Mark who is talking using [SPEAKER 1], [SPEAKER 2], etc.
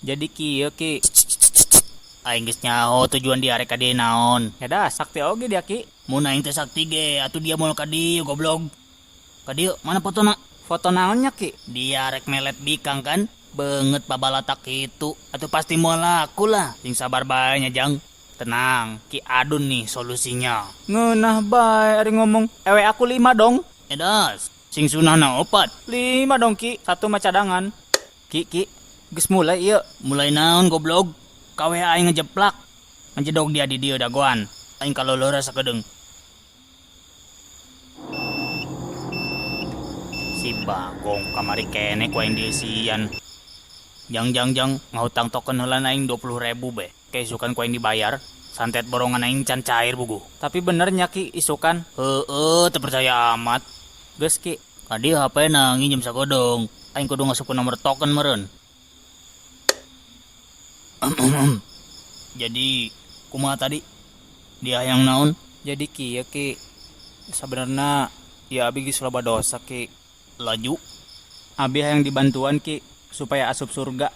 [SPEAKER 1] Jadi kieu, Ki.
[SPEAKER 2] Aing geus nyaho tujuan dia rek ka dieu naon.
[SPEAKER 1] Eda sakti oge dia, Ki.
[SPEAKER 2] Mun aing teh sakti ge atuh dia moal ka dieu, goblok. Ka dieu mana fotona?
[SPEAKER 1] Foto naonnya, Ki?
[SPEAKER 2] Dia rek melet bikang kan? Beungeut pabalatak kitu. Atuh pasti moal laku lah. Sing sabar bae nya, Jang. Tenang, Ki Adun nih solusinya.
[SPEAKER 1] Ngeunah bae ari ngomong. Ewe aku 5 dong.
[SPEAKER 2] Edas, sing sunahna 4.
[SPEAKER 1] 5 dong, Ki. 1 mah cadangan. Ki, Ki, geus mulai ieu.
[SPEAKER 2] Mulai naon goblok? Kawe aing ngejeplak. Ngejedog dia di dieu dagoan. Aing kalolora sakedeung. Si Bagong kamari kene ku aing dieusian. Jang jang jang ngahutang token heula aing 20.000 be. Keisukan ku aing dibayar. Santet borongan aing can cair bugu.
[SPEAKER 1] Tapi bener nya, Ki, isukan.
[SPEAKER 2] Heeh, teu percaya amat.
[SPEAKER 1] Geus, Ki.
[SPEAKER 2] Kadi HP na nginjem sakodong. Aing kudu ngasupkeun nomor token meureun. Jadi kumaha tadi? Dia yang naon?
[SPEAKER 1] Jadi kieu, Ki. Sabenerna ya abi geus loba dosa, Ki.
[SPEAKER 2] Laju.
[SPEAKER 1] Abi hayang dibantuan, Ki, supaya asup surga.